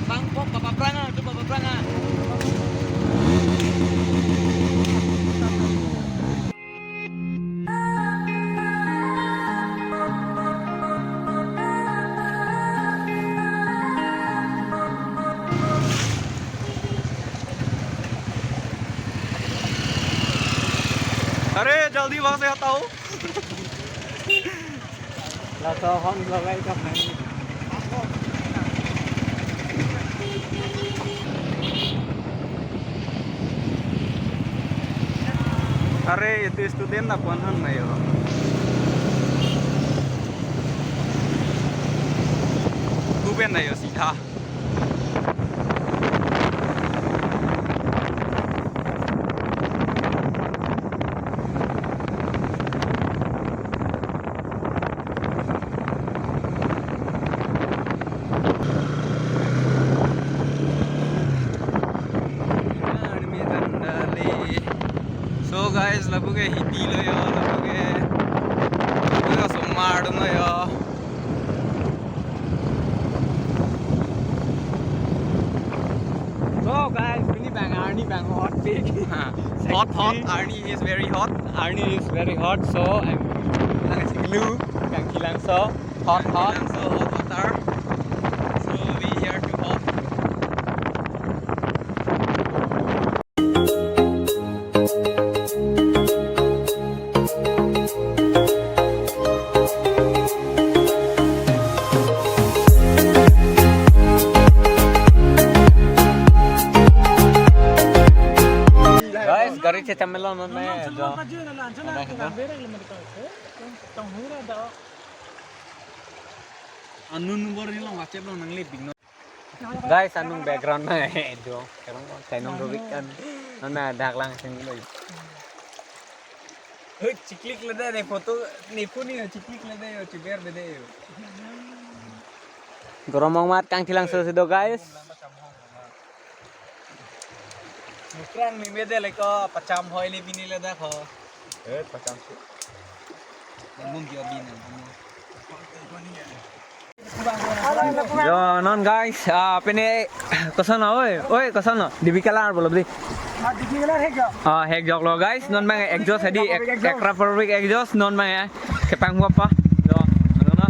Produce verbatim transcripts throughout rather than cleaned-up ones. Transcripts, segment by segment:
Bang pok, papa pranga, tu papa pranga. अरे, जल्दी वहां से हटाओ। Laso hon logai kap nang. Are, itu student na pon hon na yo. Kuben na yo sitha. So guys, lapu ke hiti lo yo, lapu ke, lapu ke osomar dun lo yo. So guys, pini bang arni bang hot pik. Ha. Hot, hot. Sexy. Arni is very hot. Arni is very hot. So I'm Langchinglu, Kangkilangso, hot, hot. Kangkilangso, hot, hotter. So we here to hot. Guys, gari checham melo non me jo. Anun number ni long WhatsApp long nang le big no. Guys, anung background na eh, do. Sekarang kok kainong dobik kan. Nana dak lang sing lo. Hei, chiklik le de, ne photo, ne phone ni chiklik le de yo, chiber de de yo. Goromong mat Kangkilangso si do, guys. Mukrang ni mede le ko pacham hoi le bini le da ko. Eh, pacham si. Mung jo bin. Jo, non guys, ah, pini koson na, oi, oi, koson na, Dipika Lar bolo beli. Ah, Dipika Lar hek jo. Ah, hek jok lo guys, non bang exhaust hadi, ek-, Exhaust. Ekra Fabric exhaust, non bang ya, kepang huap pa. Jo, ano na.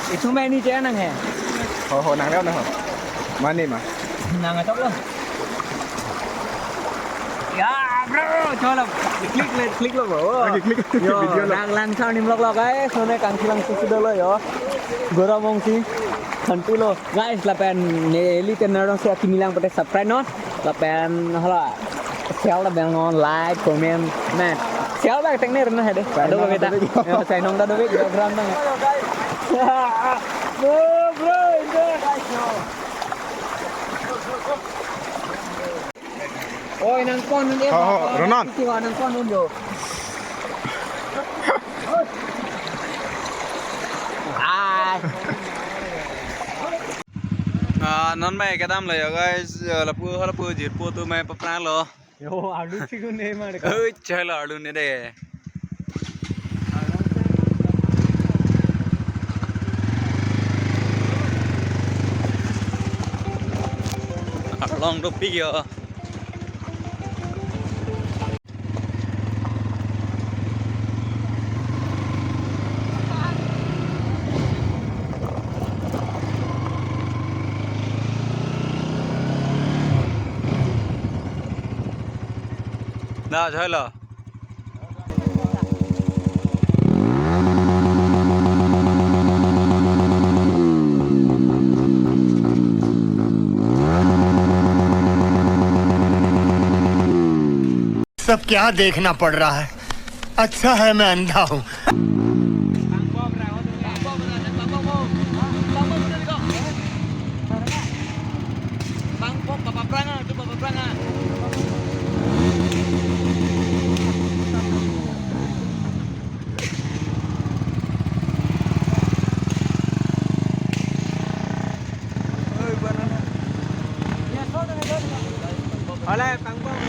Itu main ni dia nang he. Ho, ho, nang leo na ho. Mane ma. Nang acok lo. Ya, bro, cholo. Klik le, klik lo, bro. Oke, klik. Yo, video lo. Nang lang sound ni vlog lo, guys. None Kangkilangso si do lo yo. Goromong si. Khanti lo. Guys, lapen neli channel dong si akimi lang pute subscribe non. Lapen hala share la bang non, like, comment, man. Share bang tek ne rena hede. Ado bang kita. Yo, sai nong da do background bang. Bro, bro, enjoy, guys, yo. Oi, nang kon nun, eh, ho, ho, Ronan. Iti wa nang kon nun yo. Ai. Ah, non mai kedam lo yo, guys. Yo, lapu, lapu jirpo tu mai papra lo. Yo, alu chigun ne mar ka. Oi, chalo alu ne de. Arlong dopik yo. Na, jhaila. सब क्या देखना पड़ रहा है? अच्छा है मैं अंधा हूँ। Hola, pangbong.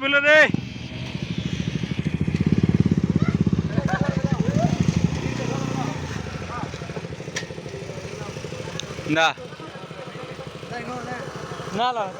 Pulo deh. Nah. Nah lah.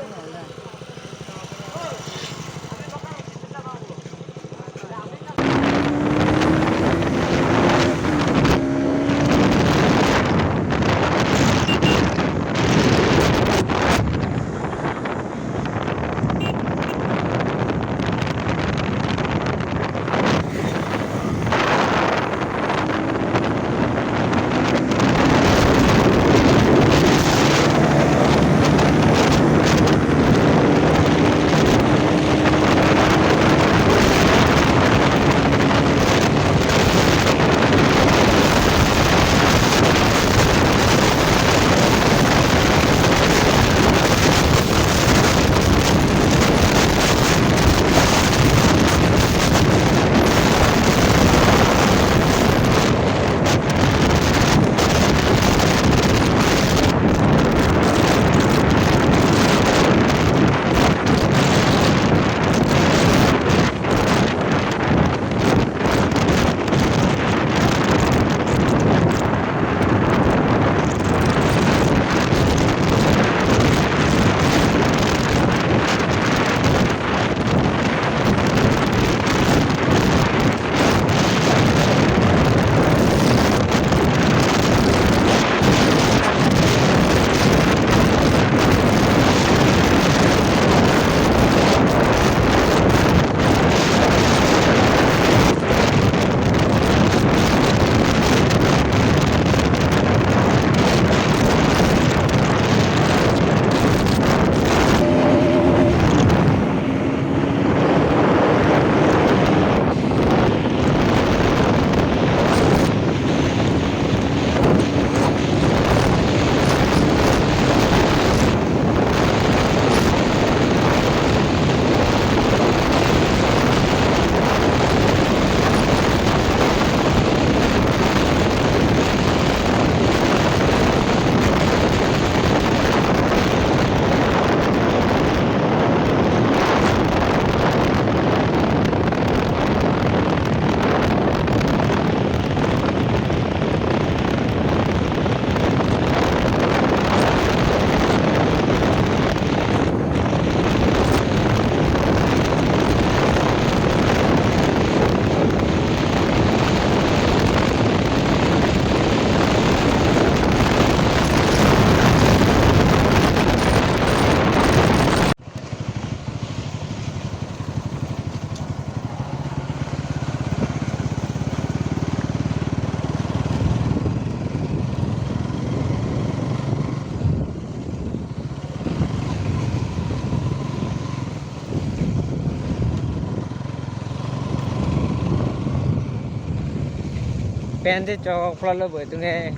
Pen chechok phlotlo bo itum ke.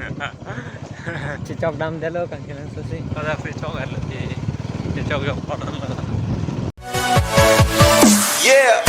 Chechok damdetlo kangkelang sosi. Pada chechok alo ke. Chechok yok phlotlo. Yeah.